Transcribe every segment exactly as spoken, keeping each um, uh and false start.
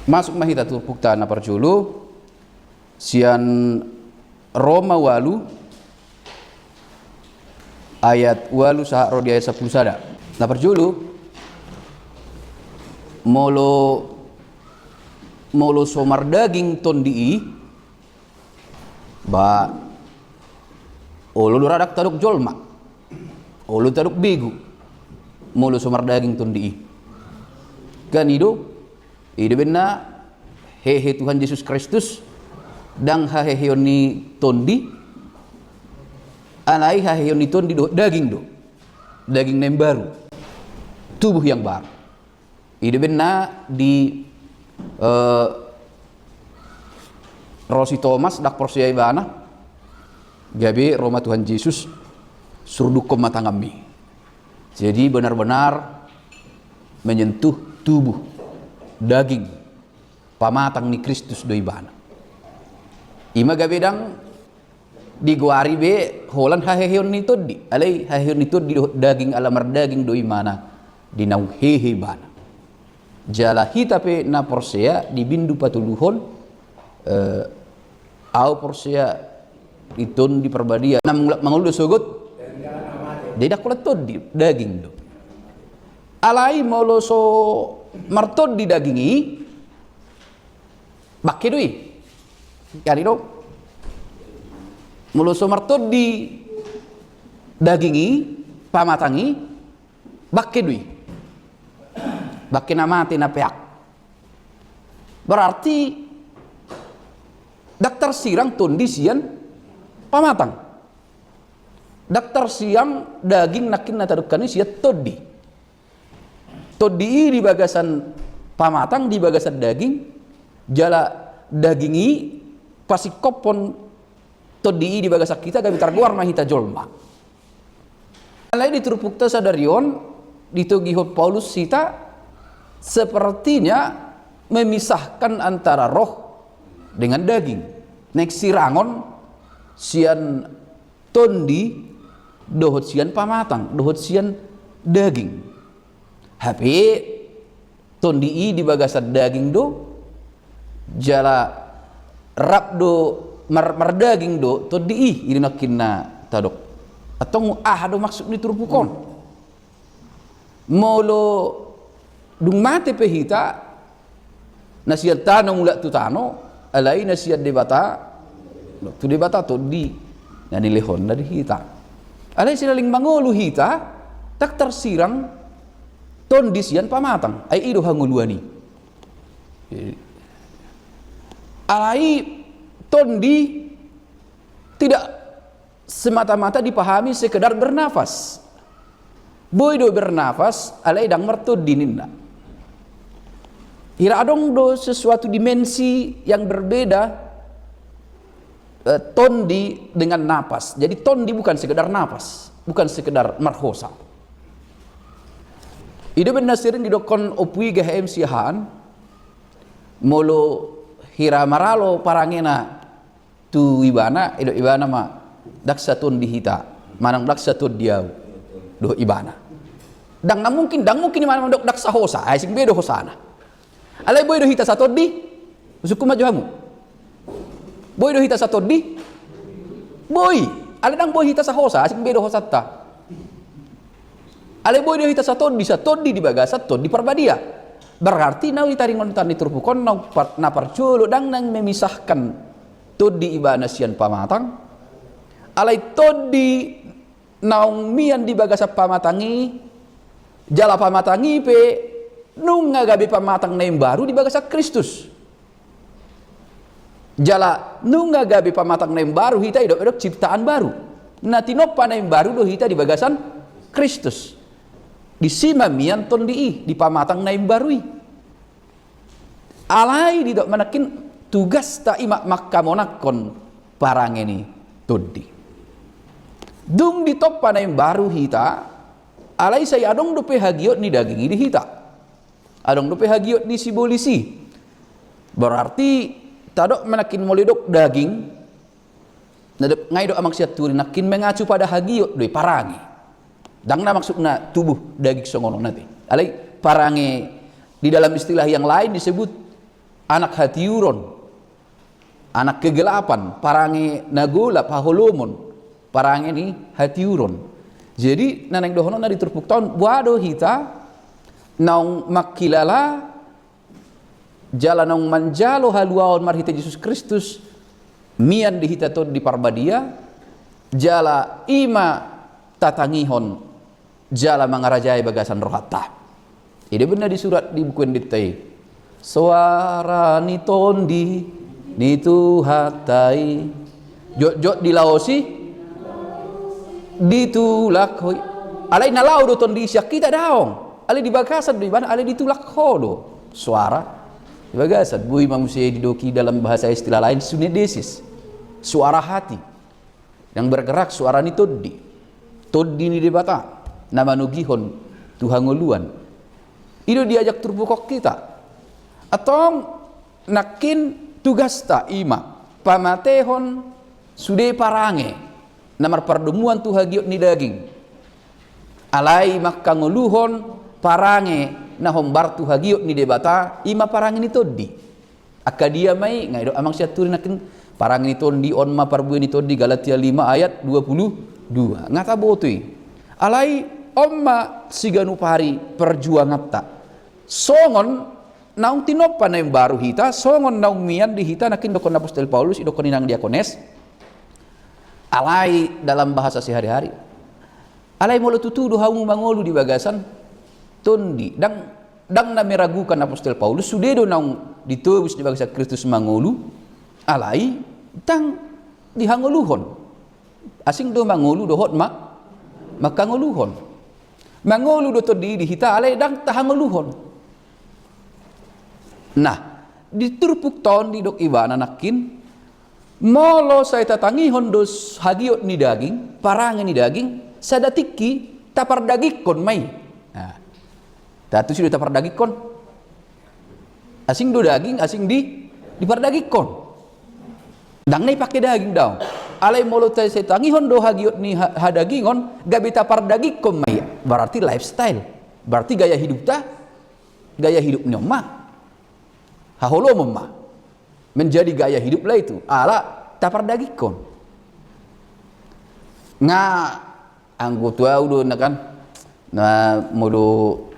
Masuk ma hita tu turpukta na parjolo, sian Roma ualu, ayat ualu sahat ro di ayat sampulu sada. Na parjolo, molo, molo so mardaging tondi i, ba, olo do ra ndang tadok jolma, olo tadok begu, molo so mardaging tondi i. Kan i do, i do umbahen na hehe Tuhan Jesus Kristus, ndang haheheon ni tondi, alai haheheon ni tondi do daging do, daging na imbaru, tubuh yang baru. I do umbahen na di, eh, ro si Tomas, ndang porsea ibana, gabe ro ma Tuhan Jesus, surdukhon ma tanganmi. Jadi benar-benar menyentuh tubuh, daging, pamatang ni Kristus do ibana. I ma gabe ndang digoari be holan haheheon ni tondi, alai haheheon ni tondi dohot daging, ala mardaging do imana di naung hehe ibana. Jala hita pe na porsea dibindu patoluhon, eh, au porsea di Tondi Parbadia, na mangula-, mangolu do sogot. Jadi ndang holan tondi, daging do. Alai molo so martondi daging i, bangke do i. Kan i do. Molo so martondi daging i, pamatang i, bangke do i. Bangke na mate na peak. Berarti ndang tarsirang tondi sian pamatang. Ndang tarsirang daging nangkin na tadok i sian tondi. Tondi i di bagasan pamatang, di bagasan daging, jala daging i pasingkophon tondi i di bagasan hita, gabe targoar ma hita jolma. Alai di turpukta sadari on, ditogihon Paulus hita sepertinya memisahkan antara roh dengan daging. Naeng sirangon sian tondi dohot sian pamatang, dohot sian daging. Hape tondi i di bagasan daging do, jala rap do mar-, mardaging do tondi i, i do nangkin na tadok. Antong aha do maksud ni turpuk on? Molo dung mate pe hita, na sian tano mulak tu tano, alai na sian Debata, tu Debata tondi na nilehonna di hita. Alai silaling mangolu hita, ndang tarsirang tondi sian pamatang, ai i do hangoluan i. Alai tondi tidak semata-mata dipahami sekedar bernafas. Boi do bernafas, alai ndang martondi ninna. Hira adong do sesuatu dimensi yang berbeda, eh, tondi dengan napas. Jadi tondi bukan sekedar napas, bukan sekedar marhosa. I do umbahen na sering didokkon Ompu i G H M Siahaan, molo hira maralo parangena tu ibana, didok ibana ma, ndang satondi hita, manang ndang satondi au dohot ibana. Ndang na mungkin, ndang mungkin ibana mandok ndang sahosa, ai sing be do hosana. Alai boi do hita satondi, usungkun ma jo hamu. Boi do hita satondi? Boi. Alai ndang boi hita sahosa, ai sing be do hosanta. Alai boi do hita satondi, satondi di bagasan Tondi Parbadia. Berarti na ditaringonta ni turpuk on na par-, na parjolo ndang naeng memisahkan tondi ibana sian pamatang. Alai tondi naung mian di bagasan pamatang i, jala pamatang i pe nunga gabe pamatang na imbaru di bagasan Kristus. Jala nunga gabe pamatang na imbaru hita, didok, didok ciptaan baru. Na tinompa na imbaru do hita di bagasan Kristus. Disi ma mian tondi i, di pamatang na imbaru i. Alai didok ma nangkin tugasta i ma mangkamonanghon parange ni tondi. Dung ditompa na imbaru hita, alai sai adong dope hagiot ni daging i di hita. Adong dope hagiot ni sibolis i. Berarti tadok ma nangkin molo didok daging, na didok, nga didok amang sianturi nangkin mengacu pada hagiot do i, parange. Ndang na maksudna tubuh daging songon on ate. Alai parange di dalam istilah yang lain disebut anak hatiuron, anak kegelapan, parange na golap, haholomon, parange ni hatiuron. Jadi, na naeng dohononna di turpukta on, boha do hita naung mangkilala jala naung manjalo haluaon marhite Jesus Kristus, mian di hita Tondi Parbadia, jala i ma tatangihon jala mangarajai bagasan rohanta. I do umbahen na disurat di Buku Endenta i: Soara ni Tondi ni Tuhanta i, jotjot dilaosi, ditulak ho i. Alai na laho do Tondi i sian hita? Daong. Alai di bagasan do ibana, alai ditulak ho do soara. Di bagasan, boi ma muse didok i dalam bahasa istilah lain, sunedesis. Suara hati yang bergerak, suara ni Tondi. Tondi ni Debata na manogihon tu hangoluan. I do diajak turpuk on hita. Antong nangkin tugasta i ma pamatehon sude parange na marpardomuan tu hagiot ni daging. Alai manghangoluhon parange na hombar tu hagiot ni Debata, i ma parange ni Tondi. Angka dia ma i? Nga didok amang sianturi nangkin, parange ni Tondi on ma parbue ni Tondi, Galatia lima ayat dua puluh dua. Nga taboto i. Alai on ma siganup ari perjuanganta. Songon naung tinompa na imbaru hita, songon naung mian di hita, nangkin dohonon ni apostel Paulus, i dohonon ni nang diakones. Alai dalam bahasa sehari-hari. Alai molo tutu do hamu mangolu di bagasan Tondi, ndang, ndang na meragukan apostel Paulus, sude do naung ditobus di bagasan Kristus mangolu, alai ndang dihangoluhon. Asing do mangolu dohot ma, manghangoluhon. Mangolu do Tondi i di hita, alai ndang tahangoluhon. Nah, di turpukta on didok ibana nangkin, molo sai tatangihon do hagiot ni daging, parange ni daging, sada tingki tapardagingkon ma i. Nah, tusi do tapardagingkon. Asing do daging, asing di, dipardagingkon. Ndang na i pake daging, daong. Alai molo sai tatangihon do hagiot ni ha-, hadagingon, gabe tapardagingkon ma i. Berarti lifestyle. Berarti gaya hidupta, gaya hidup ni on ma. Haholomon ma. Menjadi gaya hidup lah itu. Ala tapardagingkon. Nga anggo tu ahu do na kan, na molo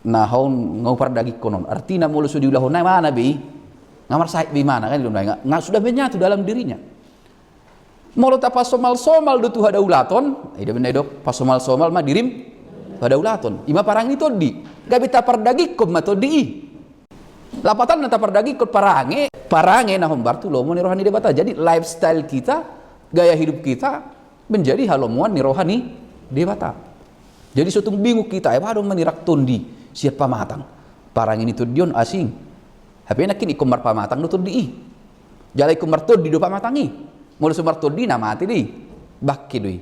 na hon nga hupardagingkon on. Artina molo so diulahon na imana be i, nga marsahit be imana kan, i do na nga, nga sudah menyatu dalam dirinya. Molo tapasomalsomal do tu hadaulaton, i do umbahen na didok pasomalsomal ma dirim tu hadaulaton. I ma parange ni Tondi. Gabe tapardagingkon ma Tondi i. Lapatanna tapardagingkon parange, parange na hombar tu lomo ni roha ni Debata. Jadi lifestyle kita, gaya hidup kita menjadi halomoan ni roha ni Debata. Jadi so tung bingung hita, eh, boha do manirang Tondi sian pamatang? Parange ni Tondi on asing. Hape nangkin ingkon marpamatang do Tondi i. Jala ingkon martondi do pamatang i. Molo so martondi, na mate do i. Bangke do i.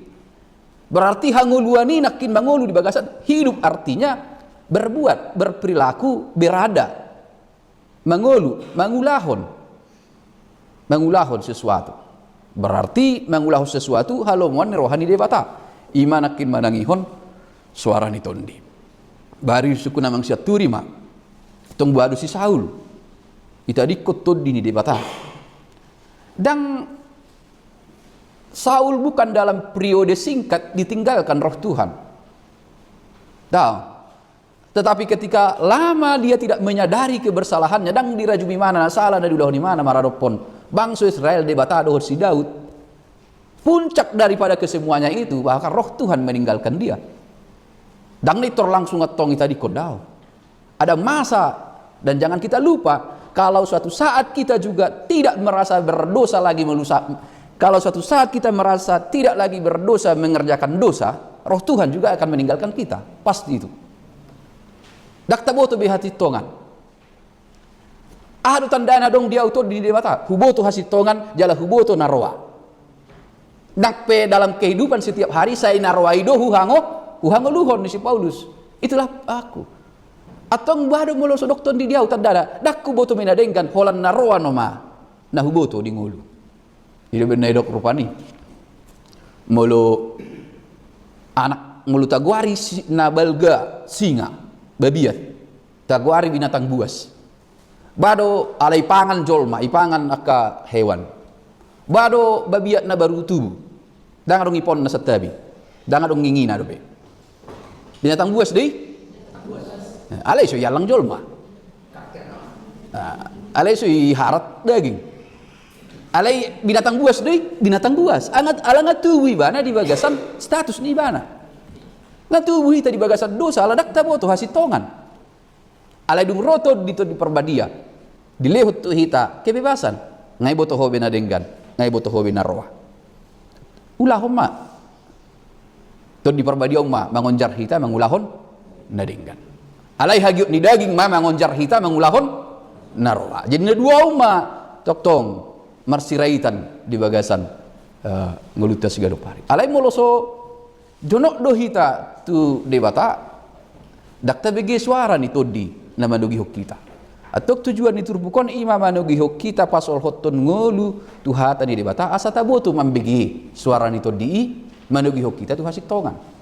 Berarti hangoluan i nangkin mangolu di bagasan hidup, artinya berbuat, berperilaku, berada. Mangolu, mangulahon. Mangulahon sesuatu. Berarti mangulahon sesuatu halomoan ni roha ni Debata. I ma nangkin manangihon soara ni Tondi. Baru disungkun amang sianturi ma. Tong boha do si Saul? Ditadingkon Tondi ni Debata. Ndang, Saul bukan dalam periode singkat ditinggalkan roh Tuhan. Daong. Tetapi ketika lama dia tidak menyadari kebersalahannya, ndang dirajumi imana na sala na diulahon imana maradophon bangso Israel, Debata dohot si Daud. Puncak daripada kesemuanya itu, bahkan roh Tuhan meninggalkan dia. Ndang nintor langsung antong ditadingkon, daong. Ada masa, dan jangan kita lupa, kalau suatu saat kita juga tidak merasa berdosa lagi melusa-, kalau suatu saat kita merasa tidak lagi berdosa mengerjakan dosa, roh Tuhan juga akan meninggalkan kita. Pasti itu. Ndang taboto be hasintongan. Aha do tandana adong di ahu Tondi ni Debata? Huboto hasintongan, jala huboto na roa. Nang pe dalam kehidupan setiap hari, sai na roa i do huhango-, huhangoluhon ni si Paulus. Itulah aku. Antong boha do molo so adong Tondi di ahu tandana? Ndang huboto be na denggan, holan na roa nama na huboto di ngolu. I do umbahen na didok rupani. Molo anak, molo tagoari si-, na balga singa, babiat. Tagoari binatang buas. Ba do alai ipangan jolma, ipangan angka hewan. Ba do babiat na baru tubu. Ndang adong iponna santabi. Ndang adong ngingina dope. Binatang buas do i? Alai so iallang jolma. Ah, alai so iharat daging. Alai binatang buas do i? Binatang buas. Ala nga tubu ibana di bagasan status ni ibana. Nga tubu hita di bagasan dosa, ala ndang taboto hasintongan. Alai dung ro Tondi, Tondi Parbadia, dilehon tu hita kebebasan. Nga iboto ho be na denggan, nga iboto ho be na roa. Ulahon ma. Tondi Parbadia on ma mangonjar hita mangulahon na denggan. Alai hagiot ni daging ma mangonjar hita mangulahon na roa. Jadi na dua on ma tongtong marsiraitan di bagasan, eh, ngolunta siganup ari. Alai molo so jonok do hita tu Debata, ndang tabege suara ni Tondi na manogihon hita. Antong tujuan ni turpuk on i ma manogihon hita pasolhothon ngolu tu hata ni Debata, asa taboto mambege suara ni Tondi i manogihon hita tu hasintongan.